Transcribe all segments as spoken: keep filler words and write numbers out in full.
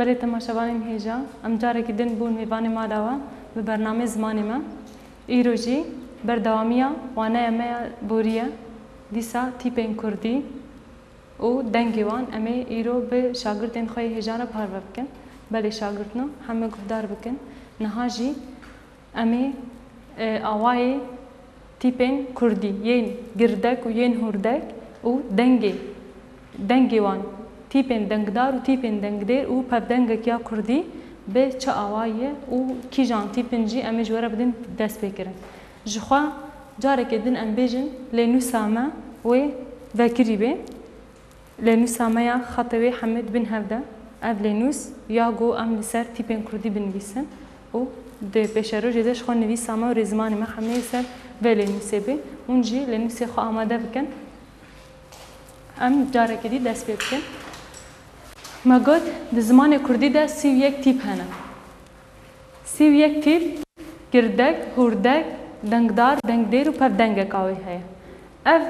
Belê temaşevanên hêja, em carekî din bûn mêvanê mala we bi bernameyê zimanê me. Îro jî berdewamiya waneya me ya borî ye, dîsa tîpên kurdî û dengê wan. Em ê îro bi şagirtên xwe yê hêja re parve bikin. Belê şagirtno, heme guhdar bikin. Niha jî em ê, e, awayê tîpên kurdî yên girdek û yên hûrdek û dengê, dengê wan, tîpên dengdar û tîpên dengdêr û pevdengek ya kurdî bi çi awayî ye û kîjan tîpin jî em ê ji we re bidin destpêkirin. Ji xwe carekê din em bêjin lênûsa me wê vekirî bê. Lênûsa me ya xetê wê hemû di bin hev de. Ev lênûs ya ku em li ser tîpên kurdî binivîsin û di pêşerojê de ji xwe nivîsa me û rêzimanê me hemû yê ser vê lênûsê bê. Hûn jî lênûsê xwe amade bikin. Em carekê dî dest pê bikin. Me got, di zimanê kurdî de sî û yek tîp hene. Sî û yek tîp, girdek, hûrdek, dengdar, dengdêr û pevdengeka wê heye. Ev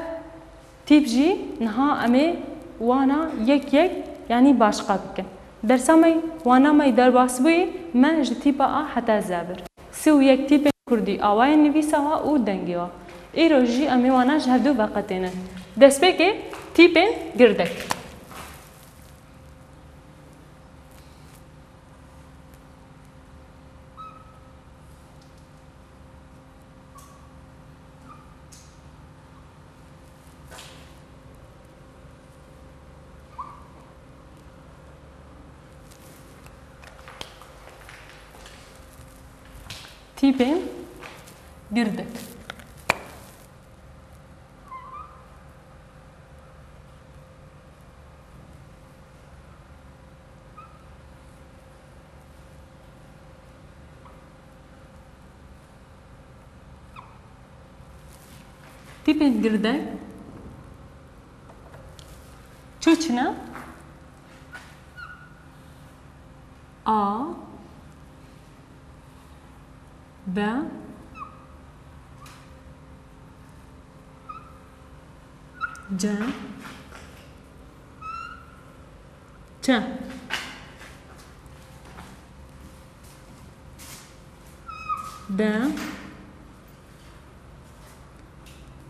tîp jî niha em ê wana yek yek, yanî başqa bikin. Dersa me, wana me derbasbûyî me ji tîpa A heta Z bir. Sî û yek tîpên kurdî, awayên nivîsa wa û dengê wa. Îro jî em ê wana ji hevdu veqetênin. Destpêkê tîpên girdek. Tîpên girdek. Tîpên girdek çi çi ne? A, B, C, Ç, D,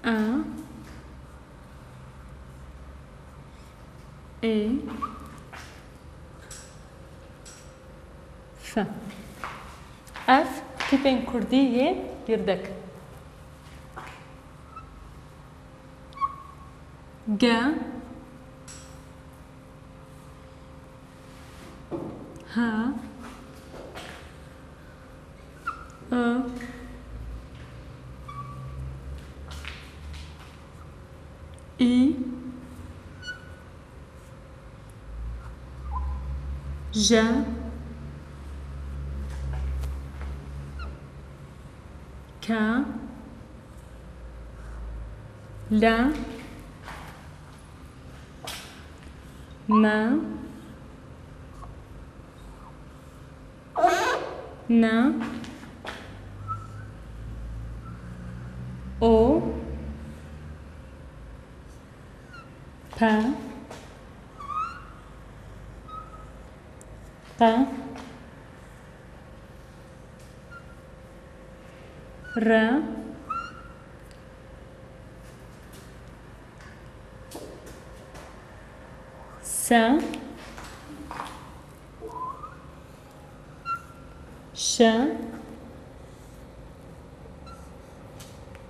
E, Ê, F. Ev tîpên kurdî yên girdek. G, H, I, I, J, K, L, M, N, O, P, Q, R, S, Ş,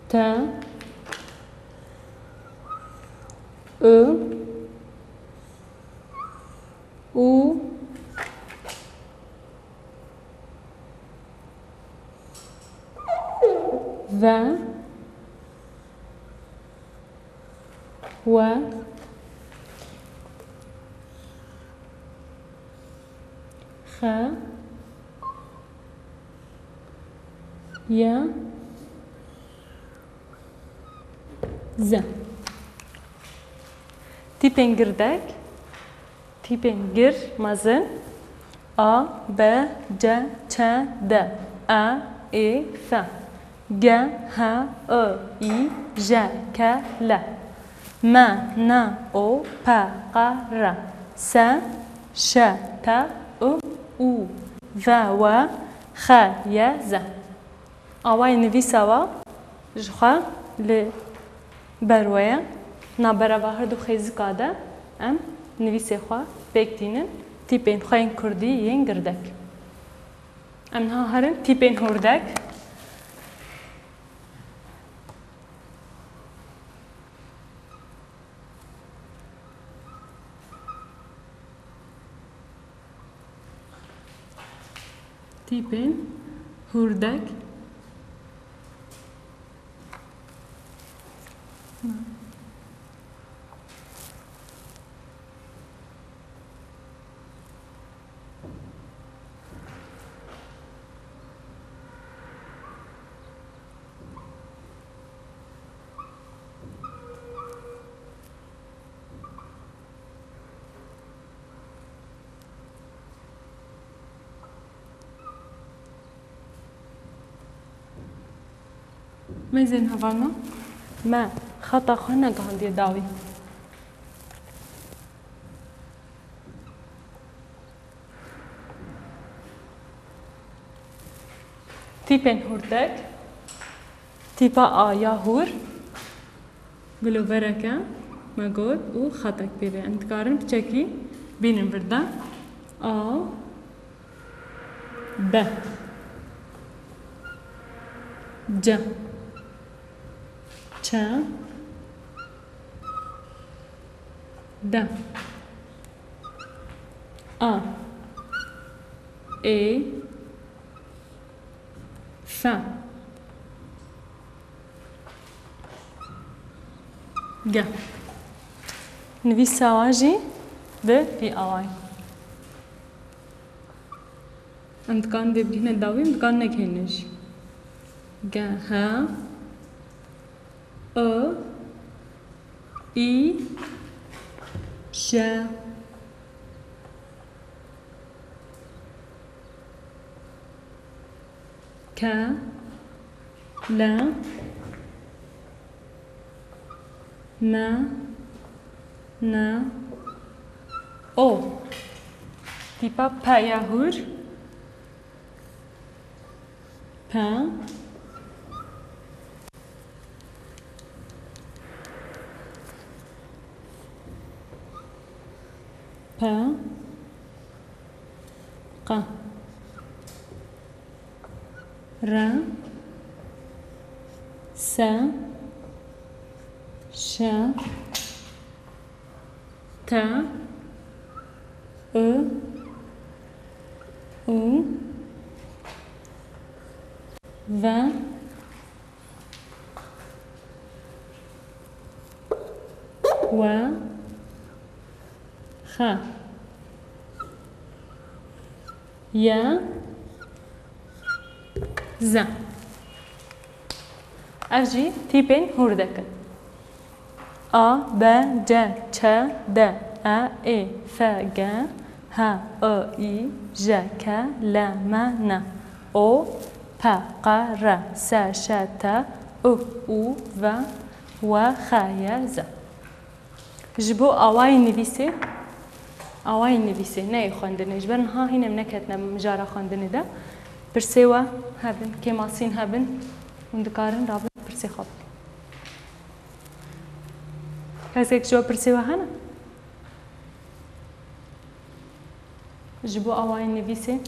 T, I, U, V, W, X, Y, Z. Tîpên girdek. Tîpên gir, mezin. A, B, C, Ç, D, E, Ê, F, G, H, I, J, K, L, M, N, O, P, Q, R, S, Ş, T, I, U, V, W, X, Y, Z. Awayê nivîsa wa ji xwe li ber we ye. Nabereva her du xêzika de em nivîsê xwe pêk tînin, tîpên xwe yên kurdî yên girdek. Em niha herin tîpên hûrdek. Tîpên hûrdek. Mêzên hevalno, me xeta xwe negihandiye dawî. Tîpên hûrdek, tîpa A ya hûr, gilovereke me got û xetek pê ve. Em dikarin piçekî bînin vir de. A, B, C, Ç, D, A, Ê, F, G. Nivîsa wan jî bi vî awayî. Em dikarin vê bigihîne dawî, em dikarin negihînin jî. G, H, I, J, K, L, M, N, O. Tîpa P ya hûr. P, P, Q, R, S, Ş, T, I, U, V, W, X, Y, Z. Ev jî tîpên hûrdek in. A, B, C, Ç, D, E, Ê, F, G, H, I, I, J, K, L, M, N, O, P, Q, R, S, Ş, T, U, U, V, W, X, Y, Z. Ji bo awayê nivîsê, awayê nivîsê, ne yê xwendinê, ji ber niha hîn em neketine mijara xwendinê de, pirsê we hebin, kêmasîn hebin, hûn dikarin rabin pirsê xwe bikin. Kesek ji we pirsê we hene? Ji bo awayê nivîsê,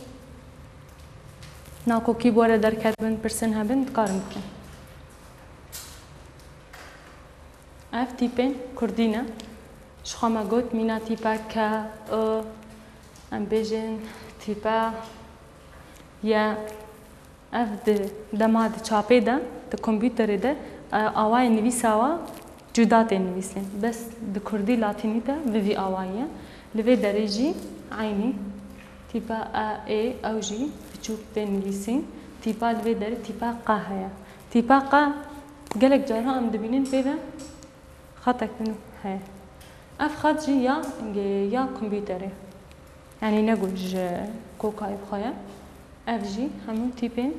nakokî bi we re derketibin, pirsên hebin, dikarin bikin. Ev tîpên kurdî ne. Ji xwe me got mîna tîpa K, I, em bêjin tîpa Y. Ev di dema di çapê de, di kompûterê de, e, awayê nivîsa wa cuda tê nivîsîn. Bes di kurdî latînî de bi vî awayî ye. Li vê derê jî eynî tîpa E, Ê, ew jî biçûk tê nivîsîn. Tîpa li vê derê tîpa Q heye. Tîpa Q gelek caran em dibînin pê ve xetek din heye. Ev xet jî ya, ya kompûterê. Yanî ne ku ji kokayê bi xwe ye. Ev jî hemû tîpên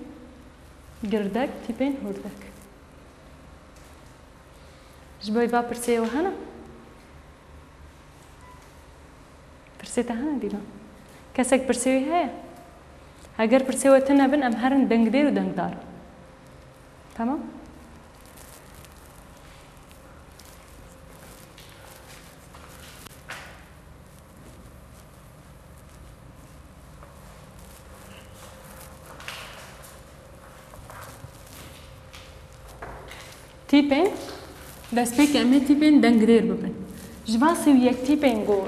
girdek, tîpên hûrdek. Ji bo vê pirsê we hene? Pirsê te hene dîlan? Kesek pirsê wî heye? Heger pirsê we tune bin, em herin dengdêr û dengdar. Tamam? Tîpên, destpêkê em ê tîpên dengdêr bibin. Ji van sî û yek tîpên ku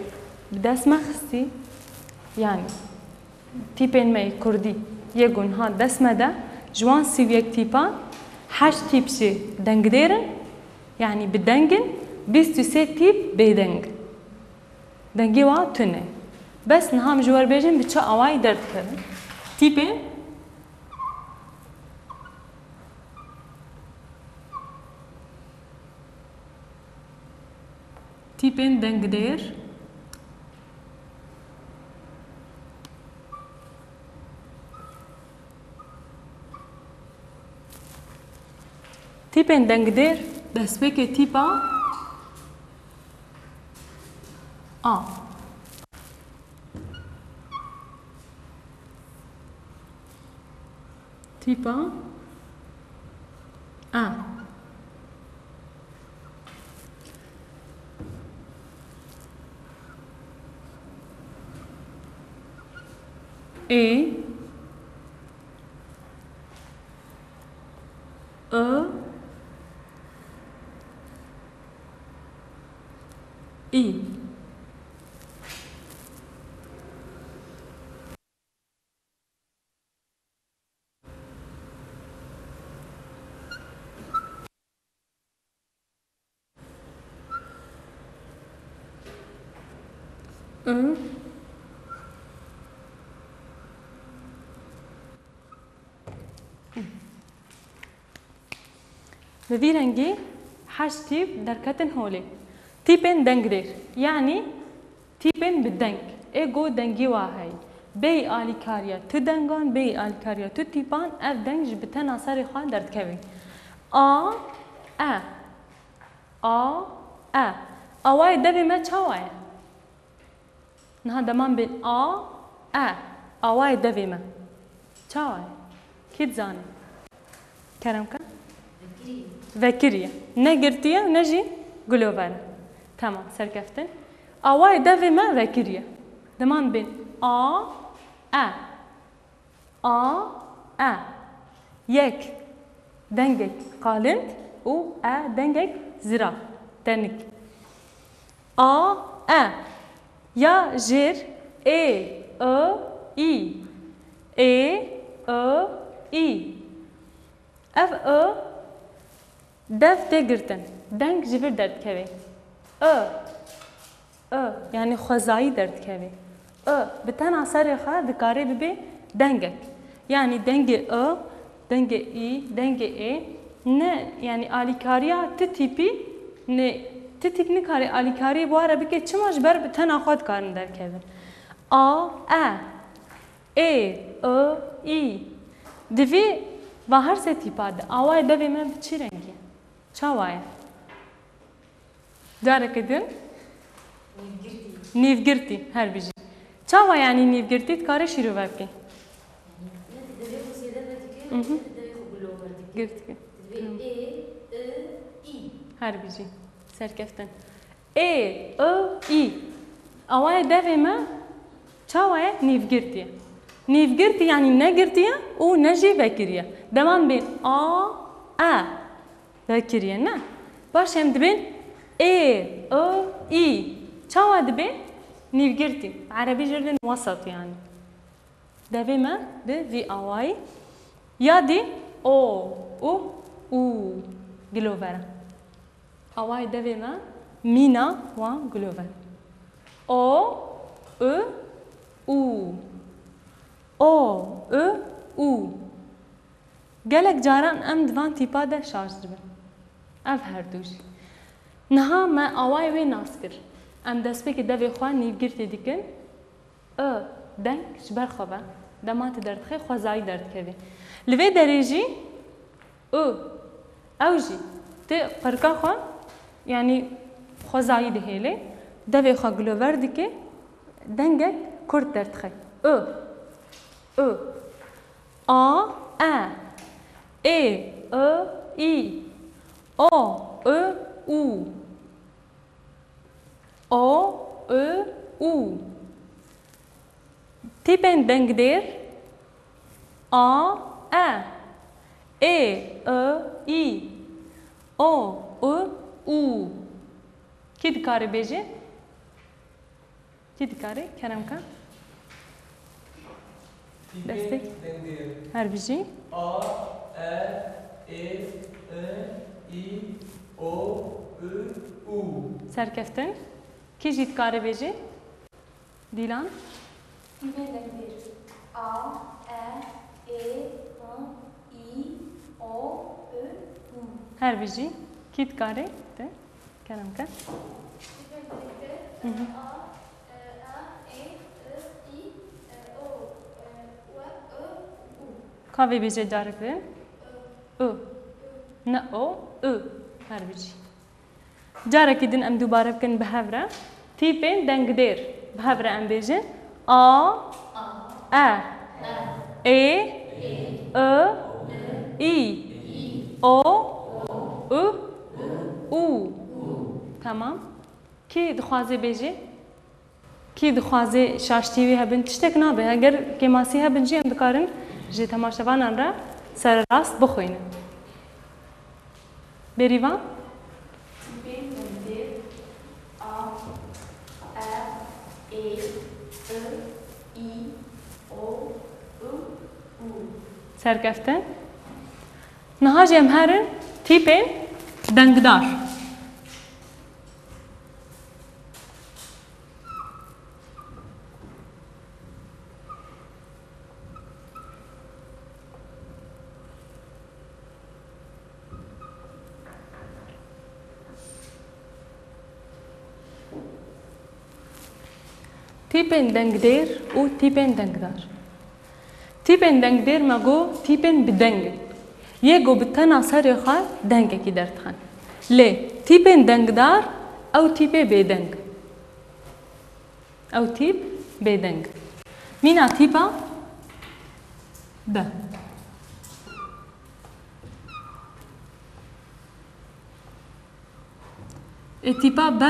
bi dest me xistî, yanî tîpên me yê kurdî yê ku niha dest me de, ji wan sî û yek tîpan heşt tîp jî dengdêr in, yanî bi deng in, bîst û sê tîp bêdeng. Dengê wa tune. Bes niha em ji we re bêjin bi çi awayî derdikevin. Tîpên, tîpên dengdêr. Tîpên dengdêr, destpêkê tîpa A. Tîpa A. Ê, I, I. I. Bi vî rengî heşt tîp derketin holê. Tîpên dengdêr, yanî tîpên bi deng. Ê ku dengî wa heyî. Bêyî alîkariya tu dengan, bêyî alîkariya tu tîpan, ev deng ji bi tena serê xwe derdikevin. A, e. A, e. Awayê devê me çawa ye? Niha deman bên a, e. Awayê devê me çawa ye? Kî dizane? Kerem ke? Vekirî ye. Ne girtî ye, ne jî gilover e. Tamam, serkeftin. Awayê devê me vekirî ye. Deman bên a, e. A, e. Yek dengek qalind û e dengek zirav, tenik. A, e. Ya jêr, ê, i, î. Ê, i, î. Ev i dev tê girtin. Deng ji vir derdikeve. I, i, yanî xwezayî derdikeve. I, bi tena serê xwe dikare bibe dengek. Yanî dengê i, dengê î, dengê ê, ne, yanî alîkariya ti tîpî, ne, ti tîp nikare alîkariyê bi wa re bike, çima ji ber bi tena xwe dikarin derkevin. A, e. Ê, i, î. Di vî va her sê tîpa de awayê devê me bi çi rengî ye? Çawa ye? Careke din? Nîvgirtî. Nîvgirtî, her bijî. Çawa yanî nîvgirtî dikare şîrove bike? Yanî, ne di devê xwe zêde vedike, Mhm. ne di devê xwe gilover dike. Girtike. Divê Tamam. ê, i, î. Her bijî. Serkeftin. Ê, i, î. Awayê devê me çawa ye? Nîvgirtî ye. Nîvgirtî yanî ne girtî ye û ne jî vekirî ye. Deman bên a, e. Vekirî ye, ne? Paşê em dibên ê, i, î. Çawa dibê? Nîvgirtî. Erebî jê re dibên wesat yanî. Devê me bi vî awayî. Ya dî o, u, û gilover e. Awayê devê me mîna wan gilover. O, u, û. O, u, û. Gelek caran em di van tîpa de şaş dibin. Ev her du jî. Niha me awayê wê nas kir. Em destpêkê devê xwe nîvgirtî dikin. I, deng ji ber xwe ve. Dema tu derdixê, xwezayî derdikevê. Li vê derê jî, u, ew jî, tu qirika xwe, yanî xwezayî dihêlê, devê xwe gilover dike, dengek kurt derdixe. I, i. A, e. Ê, i, i. O, ö, û. O, ö, û. Tîpên dengdêr. A, e. Ê, i, i. O, ö, û. Kî dikare bêje? Kî dikare? Kerem ke. Destê. Her bijî. A, e, ê, i, i, o, ü, û. Serkeftin. Kî jî dikare bêje? Dîlan. Tîpên dengdêr. A, e, ê, i, i, o, ü, û. Her bijî. Kî dikare? Te. Kerem ke. Hı hı. Ka vê bêje carek din? Ü. Ne o, ü. Her bijî. Carekî din em dubare bikin bi hev re. Tîpên dengdêr. Bi hev re em bêjin. A, e, ê, i, i, o, ü, û. Temam. Kî dixwaze bêje? Kî dixwaze şaştî wî hebin? Tiştek nabe. Eger kêmasî hebin jî em dikarin ji temaşevanan re sererast bixwînin. Bêrîvan? Tîpên dengdêr a, e, ê, i, i, o, ü, û. Serkeftin. Niha jî em herin tîpên dengdar. Tîpên dengdêr û tîpên dengdar. Tîpên dengdêr me got tîpên bi deng in. Yê ku bi tena serê xwe dengekî derdixin. Lê tîpên dengdar ew tîpê bêdeng. Ew tîp bêdeng. Mîna tîpa B. Ê tîpa B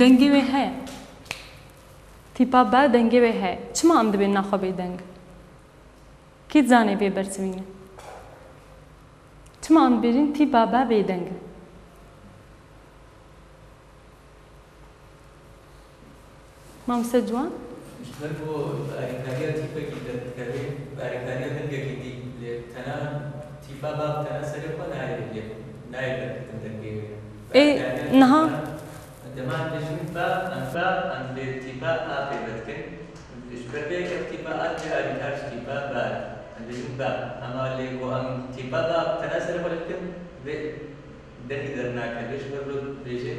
dengê wê heye. Tîpa B dengê wê heye. Çima em dibên naxwe bêdeng? Kî dizane vê bersivîne? Çima em dibêjin tîpa B bêdeng e? Mamoste Ciwan? Ji ber ku bi alîkariya tîpekî derdikeve, bi alîkariya dengekî dî, lê tena tîpa B bi tena serê xwe nayê, nayê derketin dengê wê. Ê, niha? Dema em dibêjin B, em B, em dibê tîpa A peyve dikin. Ji ber vê yekê tîpa A dibê alîkar ji tîpa B. Em dibêjin B. Ema lê ku em tîpa B tena serê xwe dikin, vê dengî dernakeve. Ji ber wilo dibêjin,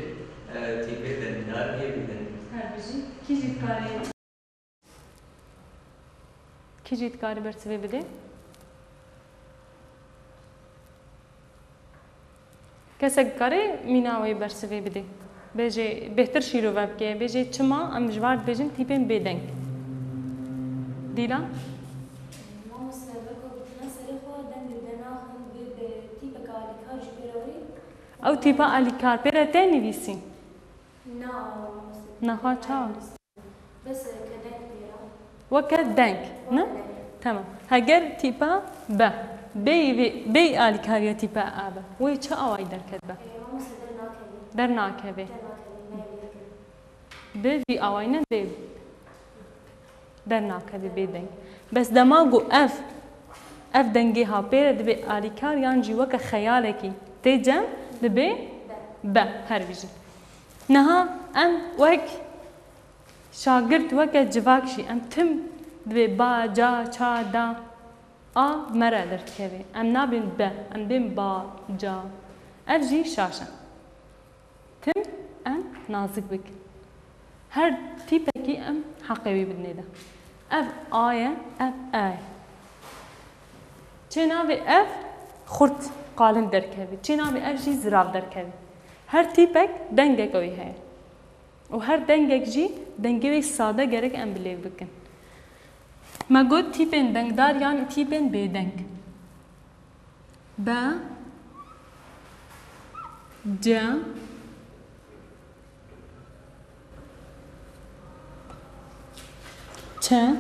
e, tîpê dengdar yê bêdeng. Her bijî. Kî jî dikare, kî jî dikare bersivê bide? Kesek dikare mîna wê bersivê bide. Bêje, bêhtir şîrove bike. Bêje, çima em ji war dibêjin tîpên bêdeng? Dîlan? Mamoste, weke ku tine serê xwe deng li ber naxin, vê bi tîpeke alîkar jî pê re wê. Ew tîpa alîkar pê re tê nivîsîn? Na, mamoste. Naha ça? Bes, e, ke deng pê re. Weke deng, ne? Weke deng. Tamam. Heger tîpa B, bêyî vê, bêyî alîkariya tîpa A be, wê çi awayî derket be? E, mamoste, dernakeve. Dernakeve. Dernakeve, ne, ne. Bi vî awayî ne, dê dernakeve bêdeng. Bes dema ku ev, ev dengê ha pê re dibe alîkar yan jî weke xeyalekî tê cem, dibe B, her bijî. Niha em wek şagirt, weke civak jî em tim dibê ba, ca, ça, da, a me re derdikeve. Em nabên be, em bên ba, ca. Ev jî şaş e. Tim em nazik bikin. Her tîpekî em heqê wî bidinê de. Ev a ye, ev e ye. Çê navê ev xurt qalin derkeve. Çê navê ev jî zirav derkeve. Her tîpek dengeke wî heye. Û her dengek jî dengê wê sade gerek em bi lêv bikin. Me got tîpên dengdar yan tîpên bêdeng. Be, ce, çe,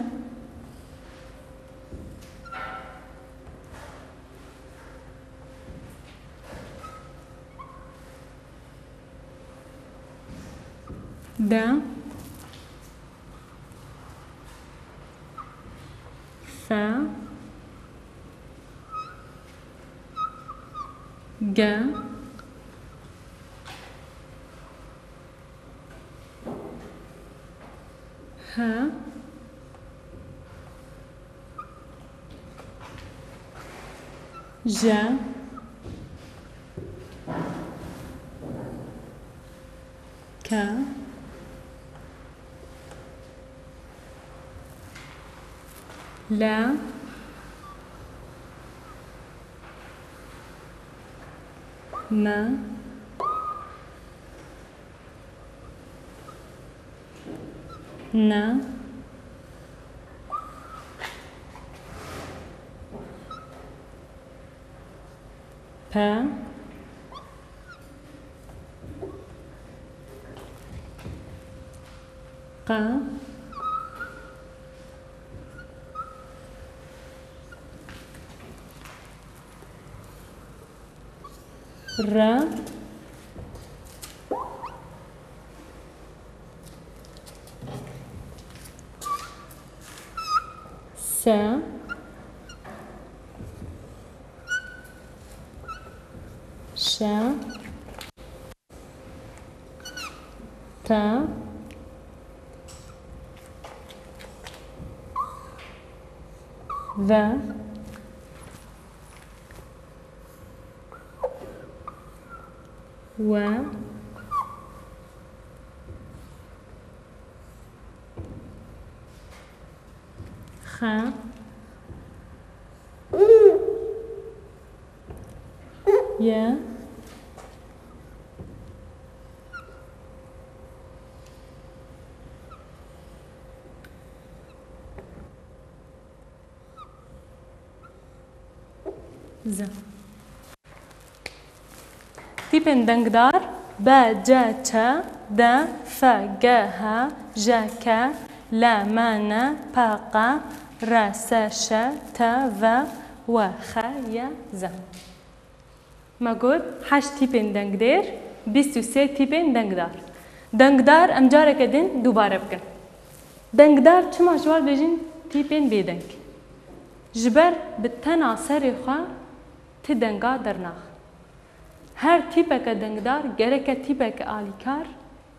de, fe, ge, he, je, ke, le, ne, ne, pe, qe, re, se, şe, te, ve, we, xe, ye, ze. Tîpên dengdar: be, ce, çe, de, fe, ge, he, je, ke, le, me, ne, pe, qe, re, se, şe, te, ve, we, xe, ye, ze. Me got heşt tîpên dengdêr, bîst û sê tîpên dengdar. Dengdar em careke din dubare bikin. Dengdar çima ji wan bêjin tîpên bêdeng? Ji ber bi tena serê xwe ti denga dernax. Her tîpeke dengdar gereke tîpeke alîkar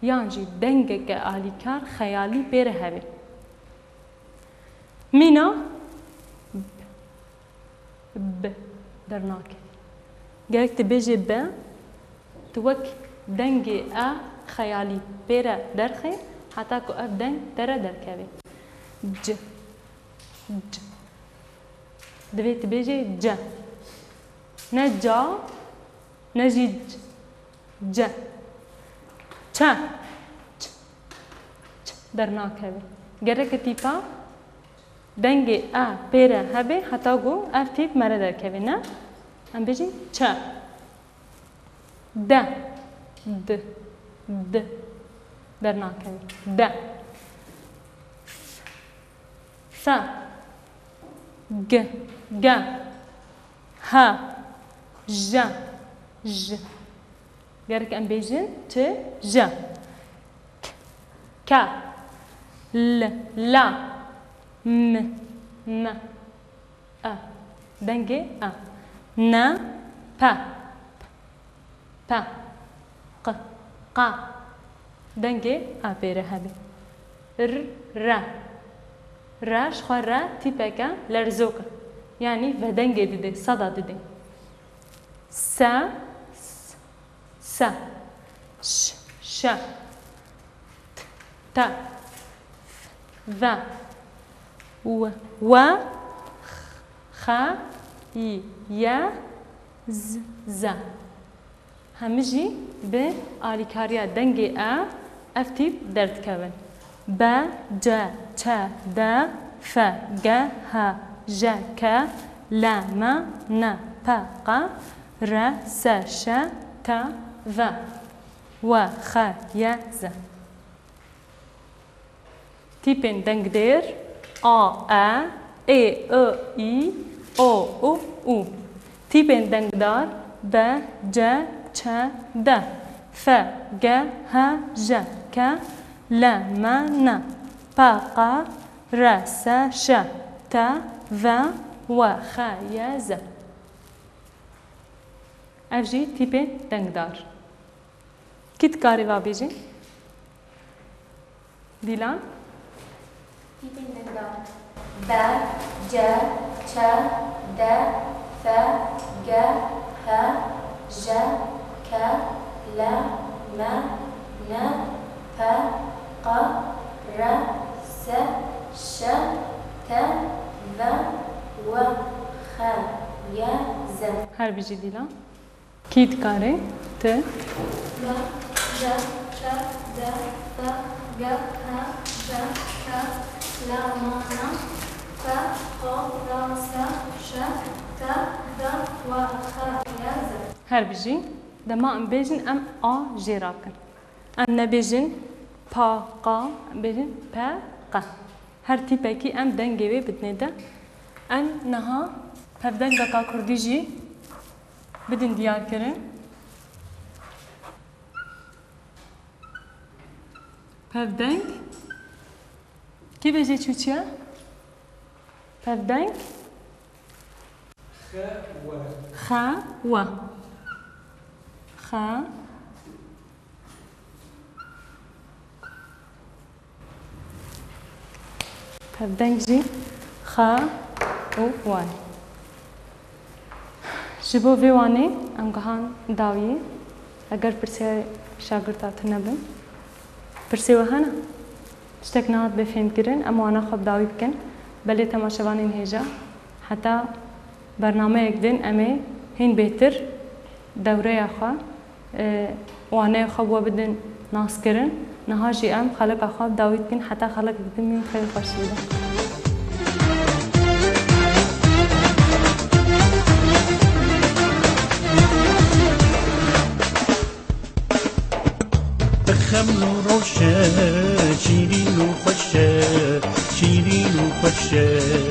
yan jî dengeke alîkar xeyalî pê re hebe. Mîna b, b dernakevî. Gerek tu bêjê b, tu wek dengê e xeyalî pê re derxê heta ku ev deng te re derkeve. C, c. Divê tu bêjê ce. Ne ca, ne jî c. Ce. Çe. Ç. Ç dernakeve. Gereke tîpa dengê e pê re hebe heta ku ev tîp me re derkeve, ne? Em bêjin çe. De. D. D. Dernakeve. De. Fe. G. Ge. Ha. Je. J. Gerek em bêjin ti je. K. Ka. L. La. M. Me. E. Dengê e. Ne. Pe. Pe. Q. Qa. Dengê e pê re hebe. R. Re. Re ji xwe re tîpeke lerzok e. Yanî vedengê dide, seda dide. Se. S. Se. Ş. Şe. T. Te. F. Ve. We. We. X. Xe. Y. Ye. Z. Ze. Hemî jî bi alîkariya dengê e ev tîp derdikevin. Be, ce, çe, de, Fe, ge, he, je, ke, le, me, ne, pe, qe, re, se, şe, te, ve, we, xe, ye, ze. Tîpên dengdêr: a, e, ê, i, î, o, u, û. Tîpên dengdar: be, ce, çe, de, fe, ge, he, je, ke, le, me, ne, pe, qe, re, se, şe, te, ve, we, xe, ye, ze. Ev jî tîpên dengdar. Kî dikarî va bêjî? Dîlan? Tîpên dengdar: be, ce, çe, de, fe, ge, he, je, ke, le, me, ne, pe, qe, re, se, şe, te, ve, we, xe, ye, ze. Her bijî Dîlan. Kî dikarê? Ti? Be, ce, çe, de, fe, ge, he, je, ke, le, me, ne, pe, qe, re, se, şe, te, ve, we, xe, ye, ze. Her bijî. Dema em bêjin, em a jê rakin. Em nebêjin pa, qa, em bêjin pe, qe. Her tîpekî em dengê wê bidinê de. Em niha pevdengeka kurdî jî bidin diyarkirin. Pevdeng. Kî bêjê çûçiye? Pevdeng. Xe we. Xe we. Xe. Pevdeng jî xa û wan. Ji bo vê wanê em gihan dawiyê. Eger pirsiyarê şagirta tu nebin, pirsê we hene? Tiştek nehat bê fêmkirin, em wana xwe bi dawî bikin. Belê temaşevanên hêja, heta bernameyek din em ê hîn bêhtir dewreya xwe, e, waneyê xwe bi we bidin naskirin. Niha jî em xeleka xwe bi dawî dikin, heta xelekek din mîn xêr xweşiyê de. Bi xeml û rewş e, şîrîn û xweş e, şîrîn û xweş e.